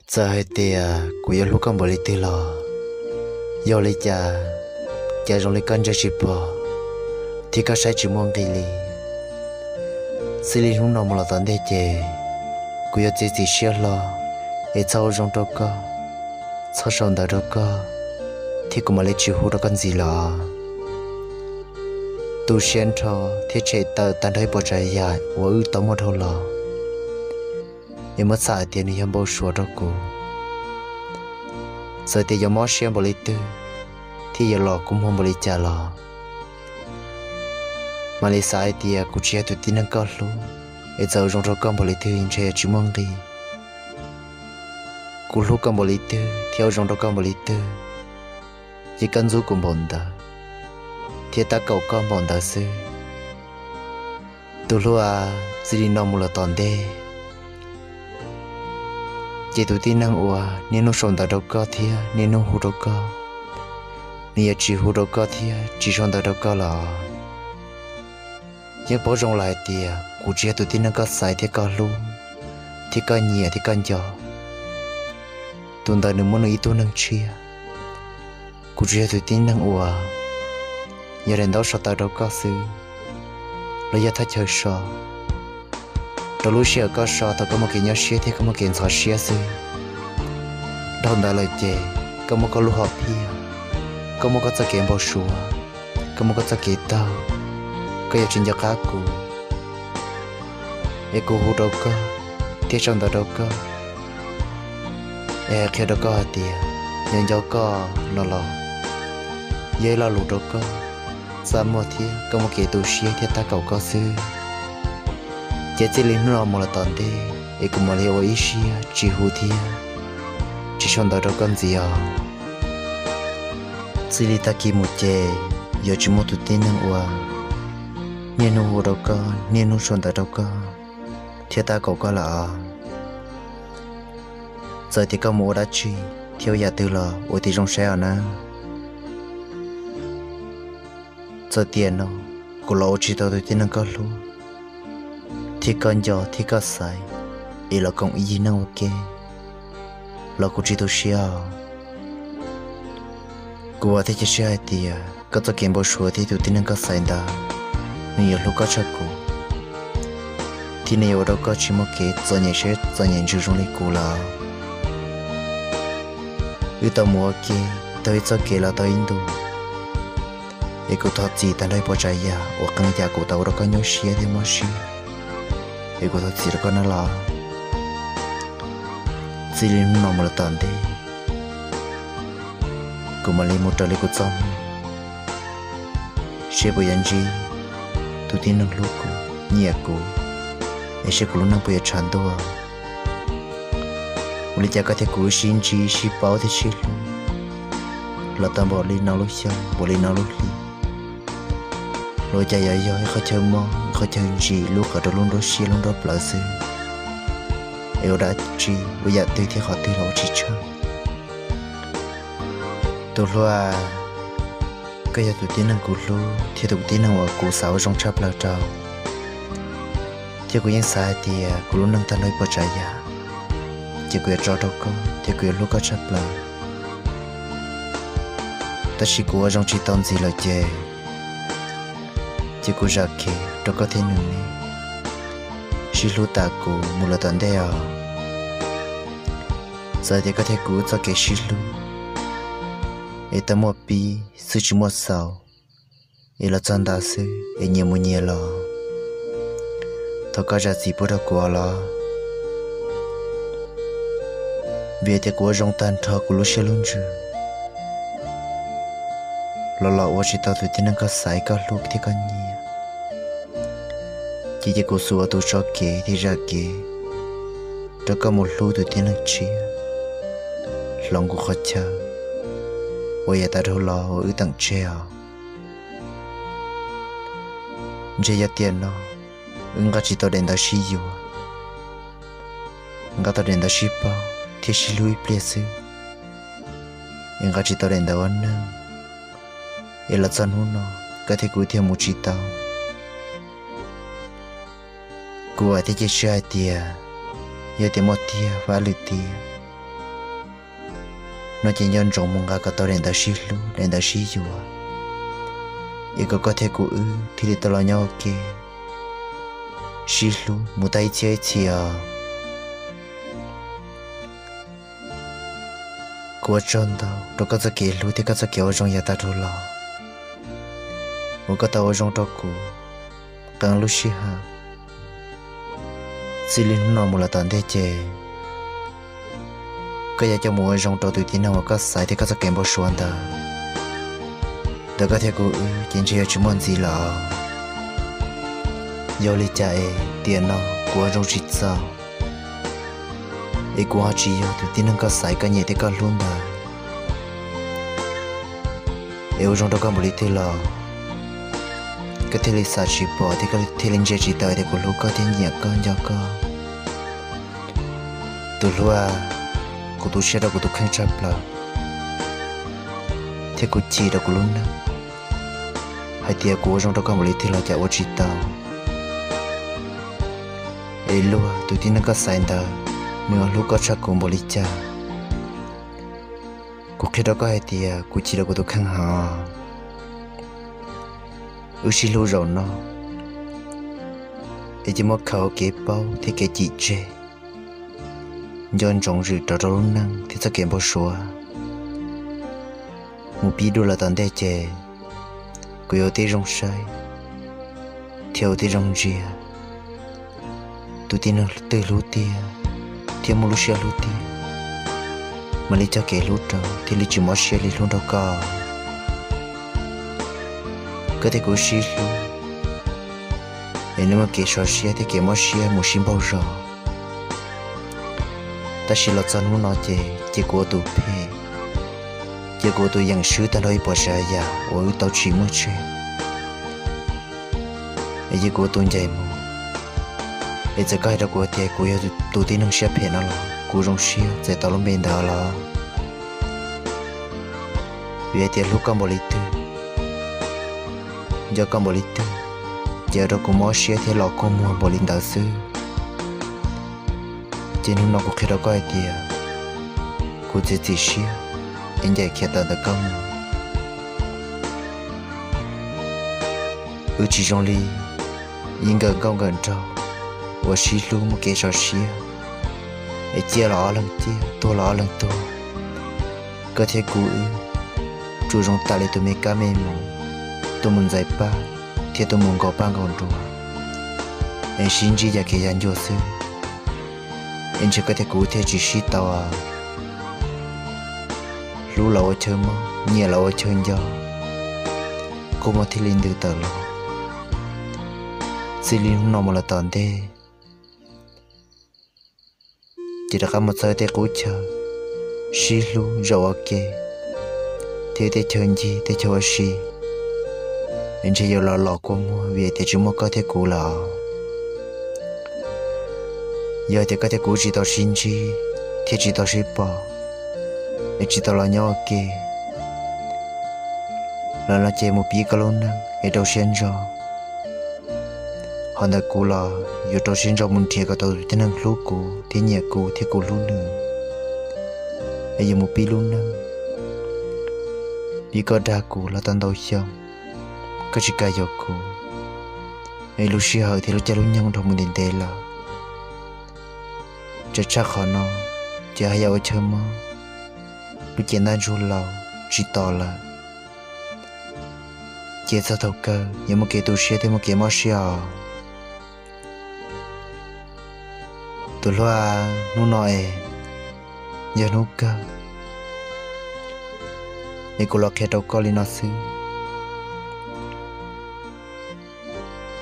Txawm hais tias kuv yuav hlub koj npaum li twg los, yog li cas, cas zoo li koj ntsia tsis pom, thiab koj saib tsis muaj nqis li. Txij li hnub no mus los tom ntej ces, kuv yuav txiav txim siab hlo, es txhob ua zoo rau koj, txhob sau ntawv rau koj, thiab kuv mam li tsis hu rau koj ntxiv lawm. Tu siab nrho thiab tshem tawm tag nrho ib puas tsav yam uas wb tau muaj dhau los, es muab txhais hais tias nws yog npau suav rau kuv. Txawm tias yuav mob siab npaum li twg, thiab yuav los kua muag npaum li cas los, mam li xav hais tias kuv tsis yog tus tib neeg koj hlub, es txawm ua zoo rau koj npaum li twg ntshe yuav tsis muaj nqis. Kuv hlub koj npaum li twg thiab ua zoo rau koj npaum li twg, ces koj ntxub kuv npaum ntawd, thiab tab kaum koj npaum ntawd xwb. Tus hlub a, txij li no mus los tom ntej, ces tus tib neeg uas niaj hnub sau ntawv rau koj thiab niaj hnub hu rau koj, nws yuav tsis hu rau koj thiab tsis sau ntawv rau koj lawm. Yeej paub zoo lawm hais tias kuv tsis yog tus tib neeg koj xaiv thiab koj hlub, thiab koj nyiam thiab koj nco. Tus ntawd nws muaj nws ib tug neeg tshiab. Kuv tsuas yog tus tib neeg uas yog daim ntaub so tawv rau koj xwb, los yog thaj chaw so rau lub sij hawm koj so thaum koj muaj kev nyuaj siab thiab koj muaj kev ntxhov siab xwb. Dhau ntawd lawm ces koj muaj koj lub hom phiaj, koj muaj koj txoj kev npau suav, koj muaj koj txoj kev taug, koj yuav tsis nco qab kuv, es kuv hu rau koj thiab sau ntawv rau koj, es hais qhia rau koj hais tias nco nco koj no los yog ib lo lus rau koj txaj muag thiab koj muaj kev tu siab thiab tab kaum koj xwb. Ces txij li hnub no mus los tom ntej es kuv mam li ua ib siab tsis hu thiab tsis sau ntawv rau koj ntxiv os. Txij li tag kis mus ces yuav tsis muaj tus tib neeg uas niaj hnub hu rau koj, niaj hnub sau ntawv rau koj thiab tab kaum koj lawm os. Txawm tias koj mus ua dab tsi thiab ua yam twg los ua tib zoo saib os nawb. Txawm tiam no kuv los ua tsis tau tus tib neeg koj hlub, thiab koj nco thiab koj xaiv, es los koom ib yig neej ua ke los kuv tsis tu siab os. Kuv vam thiab cia siab hais tias koj txoj kev npau suav thiab tus tib neeg koj xaiv ntawd, nws yuav hlub koj tshaj kuv, thiab nws yuav ua rau koj tsis muaj kev txom nyem siab txom nyem ntsws zoo li kuv lawm. Wb tau mus ua ke tau ib txoj kev los tau ib ntus, es kuv thov txim tag nrho ib puas tsav yam uas qee yam kuv tau ua rau koj nyuaj siab thiab mob siab, es kuv thov txim rau koj nawb los. Txij li hnub no mus los tom ntej, kuv mam li mus raws li kuv txoj hmoo, seb puas yuav ntsib tus tib neeg hlub kuv, nyiam kuv, es seb kuv lub neej puas yuav tshav ntuj. Ua li cas koj thiab kuv wb sib ntsib sib paub thiab sib hlub los tau npaum li no lub xyoo, npaum li no lub hli, los cas yuav yog ib qhov chaw mob, ib qhov chaw ntsim lub qhov rau lub nruab siab lub nruab plawv xwb, es ua dab tsi ua yam twg thiab qhov twg los ua tsis tshaj. Tus hlub a, koj yog tus tib neeg kuv hlub thiab tus tib neeg uas kuv xav ua zoo tshaj plaws rau, thiab kuv yeej xav hais tias kuv lub neej tag nrho ib puas tsav yam, ces kuv yuav tso rau koj thiab kuv yuav hlub koj tshaj plaws. Tab sis kuv ua zoo tsis tau ntxiv lawm ces, ces kuv zam kev rau koj thiab nws ne, sib hlub tas kuv mus lawm tom ntej os. Txawm tias koj thiab kuv txoj kev sib hlub es tau muaj pib xwb tsis muaj xaus, es los txog ntawd xwb es nyias mus nyias los, thov koj zam txim pub rau kuv os los. Vim tias kuv ua zoo tag nrho kuv lub siab lub ntsws los los ua tsis tau tus tib neeg koj xaiv koj hlub thiab koj nyiam, ces cia kuv xub ua tus tso kev thiab zam kev rau koj mus hlub tus tib neeg tshiab, hloov kuv qhov chaw uas yav tas dhau los uas wb teem tseg os. Ntshe yog tiam no wb nqa tsis tau daim ntawv sib yuav, nqa tau daim ntawv sib paub thiab sib hlub ib pliag xwb, es nqa tsis tau daim ntawv ua neej, es los txog hnub no koj thiab kuv thiaj mus tsis tau. Kuv vam thiab cia siab hais tias yog tias muaj tiag vaj lwm tiag, No ces nco ntsoov mus nqa kom tau daim ntawv sib hlub, daim ntawv sib yuav, es kom koj thiab kuv wb thiaj li tau los nyob ua ke sib hlub mus tag ib txhiab ib txhis os. Kuv ua tsaug ntau rau koj txoj kev hlub thiab koj txoj kev ua zoo yav tag dhau los uas koj tau ua zoo rau kuv qee lub sij hawm. Txij li hnub no mus los tom ntej ces koj yuav coj mus ua zoo rau tus tib neeg uas koj xaiv thiab koj txoj kev npau suav ntawd. Ntawm koj thiab kuv wb ces ntshe yuav tsis muaj ntxiv lawm. Yog li cas es tiam no kuv ua zoo tsis txaus, es kuv ho tsis yog tus tib neeg koj xaiv, koj nyiam thiab koj hlub ntawd. Es ua zoo rau koj npaum li twg los koj thiaj li xav tsis pom thiab koj thiaj li ntsia tsis tau tias kuv hlub koj thiab nyiam koj nco koj. Tus hlub, kuv tu siab rau kuv tus kheej tshaj plaws thiab kuv chim rau kuv lub neej hais tias kuv ua zoo rau koj npaum li twg los cas ua tsis tau. Es luag tus tib neeg koj xaiv ntawd, nws hlub koj tshaj kuv npaum li cas? Kuv qhia rau koj hais tias kuv chim rau kuv tus kheej heev. Wb sib hlub zaum no es cia muab khaws kev paub thiab kev chim tseg, nco ntsoov zwm rov rau lub neej thiab txoj kev npau suav. Mus pib dua los tom ntej ces kuv yuav ua tib zoo saib thiab ua tib zoo ntsia tus tib neeg twg hlub tiag thiab muaj lub siab hlub tiag, mam li cog kev hlub rau thiaj li tsis mob siab li hlub nrog koj. Koj thiab kuv sib hlub es nws muaj kev sov siab thiab kev mob siab mus sib npaug zos. Tab sis los txog hnub no ces cia kuv ua tus phem, cia kuv ua tus yeem swb tag nrho ib puas tsav yam uas wb tau tsim muaj tseg, es cia kuv ua tus ncaim mus. Es txawm koj hais rau kuv tias kuv yog tus tib neeg siab phem no los kuv zoo siab txais tau lub npe ntawd los. Vim hais tias hlub koj npaum li twg, nco koj npaum li twg, ces ua rau kuv mob siab thiab los kua muag npaum li ntawd xwb. Ces hnub no kuv qhia rau koj hais tias kuv txiav txim siab es ncaim khiav tawm ntawm koj mus. Wb tsis zoo li ib nkawm nkauj nkawm nraug uas sib hlub muaj kev sov siab, es ciaj los ob leeg ciaj, tuag los ob leeg tuag. Koj thiab kuv wb tsuas zoo tam li tus me kab me moos, tuaj mus ntxais paj thiab tuaj mus nkaus paj nkaus nruas, es sib ntsib yam kev yam ncua xwb. Es ntshe koj thiab kuv thiaj tsis sib tau. Hlub los ua chaw mob, nyiam los ua chaw nco, kua muag thiaj li ntws tawm los. Txij li hnub no mus los tom ntej, ces rov qab mus txog tej qub chaw, sib hlub zaum ua ke, thiab tej chaw ncig tej chaw ua si, es ntshe yuav los los kua muag vim tias tsis muaj koj thiab kuv lawm. Yog tias koj thiab kuv tsis tau sib ntsib thiab tsis tau sib pom, es tsis tau los nyob ua ke, los no ces mus pib koj lub neej es rau siab ntso. Ho ntawm kuv los yuav rau siab ntso mus nrhiav kom tau tus tib neeg hlub kuv thiab nyiam kuv thiab kuv hlub nws, es yuav mus pib lub neej. Vim koj dag kuv los tau ntau xyoo, koj tsis kam yuav kuv, es lub sij hawm thiab lub caij lub nyoog dhau mus ntev ntev lawm. Tseem tshaj qhov no, ces haj yam ua chaw mob, lub cev ntaj ntsug laus tsis tos lawm, ces txog thaum kawg yuav muaj kev tu siab thiab muaj kev mob siab os. Tus hluas, hnub no es yog hnub kawg, es kuv los qhia rau koj li no xwb.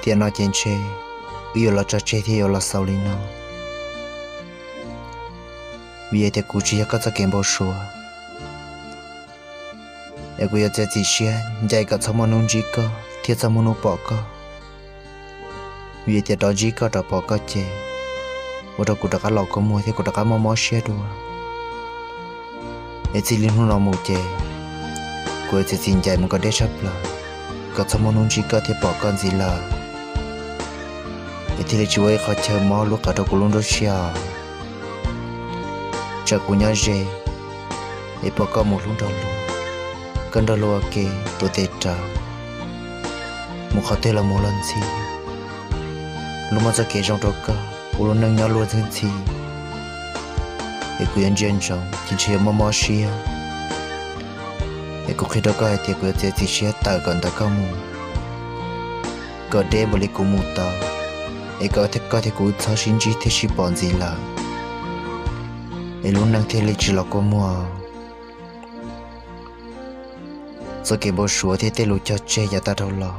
Tiam no ces ntshe wb yuav los tso tseg thiab yuav los xaus li no, vim tias kuv tsis yog koj txoj kev npau suav. Es kuv yuav txiav txim siab ncaim kom txhob muaj hnub ntsib koj thiab txhob muaj hnub pom koj, vim tias rov ntsib koj rov pom koj ces ua rau kuv rov qab los kua muag thiab kuv rov qab mob mob siab dua. Es txij li hnub no mus ces kuv yuav txiav txim ncaim mus kom deb tshaj plaws, kom txhob muaj hnub ntsib koj thiab pom koj ntxiv lawm, es thiaj li tsis ua ib qhov chaw mob lub qab rau kuv lub nruab siab. Tsam kuv nyob ze, es pom koj mus hlub nrog luag, koj nrog luag ua ke tuav tes rawv, mus qhov twg los mus los ntxhi, luag muaj txoj kev zoo rau koj ua lub neej nyob luag ntxhi ntxhi, es kuv yuav ntsia ntsoov ces ntshe yuav mob mob siab. Es kuv qhia rau koj hais tias kuv yuav txiav txim siab tawm kom ntawm koj mus, kom deb npaum li kuv mus tau, es kom koj thiab kuv txhob sib ntsib thiab sib pom ntxiv lawm, es lub neej thiaj li tsis los kua muag. Txoj kev npau suav thiab tej lus cog tseg yav tag dhau los,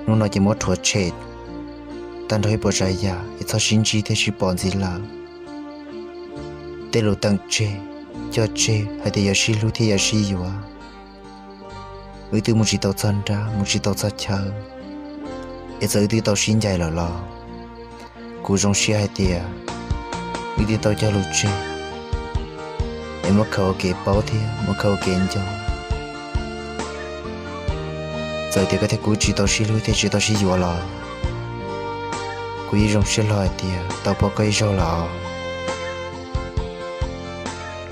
hnub no ces muab rhuav tshem tag nrho ib puas tsav yam es txhob sib ntsib thiab sib pom ntxiv lawm. Tej lus teem tseg, cog tseg hais tias yuav sib hlub thiab yuav sib yuav, wb twb mus tsis tau txog nrab mus tsis tau txog chaw, es txawm wb twb tau sib ncaim lawm los kuv zoo siab hais tias wb twb tau cog lus tseg, es muab khaws ua kev paub thiab muab khaws ua kev nco. Txawm tias koj thiab kuv tsis tau sib hlub thiab tsis tau sib yuav los kuv yeej zoo siab hlo hais tias tau pom koj ib zaug lawm.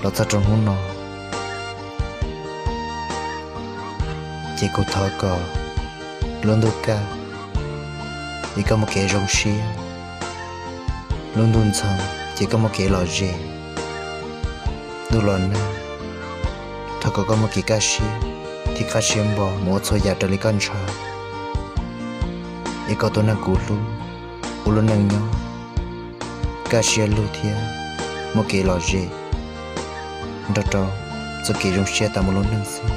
Los txog rau hnub no ces kuv thov kom lub ntuj kaj es koj muaj kev zoo siab, lub ntuj ntxhoo ces koj muaj kev lom zem. Ntuj los nag, thov kom koj muaj kev kaj siab thiab qab siab npo mus ua txhua yam raws li koj ntshaw, es kom tus neeg kuv hlub ua lub neej nyob kaj siab lug thiab muaj kev lom zem nrog rau txoj kev zoo siab tas mus lub neej xwb.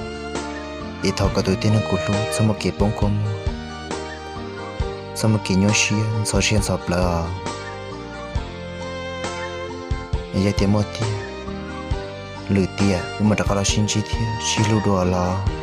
Es thov kom tus tib neeg kuv hlub txhob muaj kev poob kua muag, txhob muaj kev nyuaj siab ntxhov siab ntxhov plawv os. Es yog tias muaj tiag, lwm tiam wb mam rov qab los sib ntsib thiab sib hlub dua los.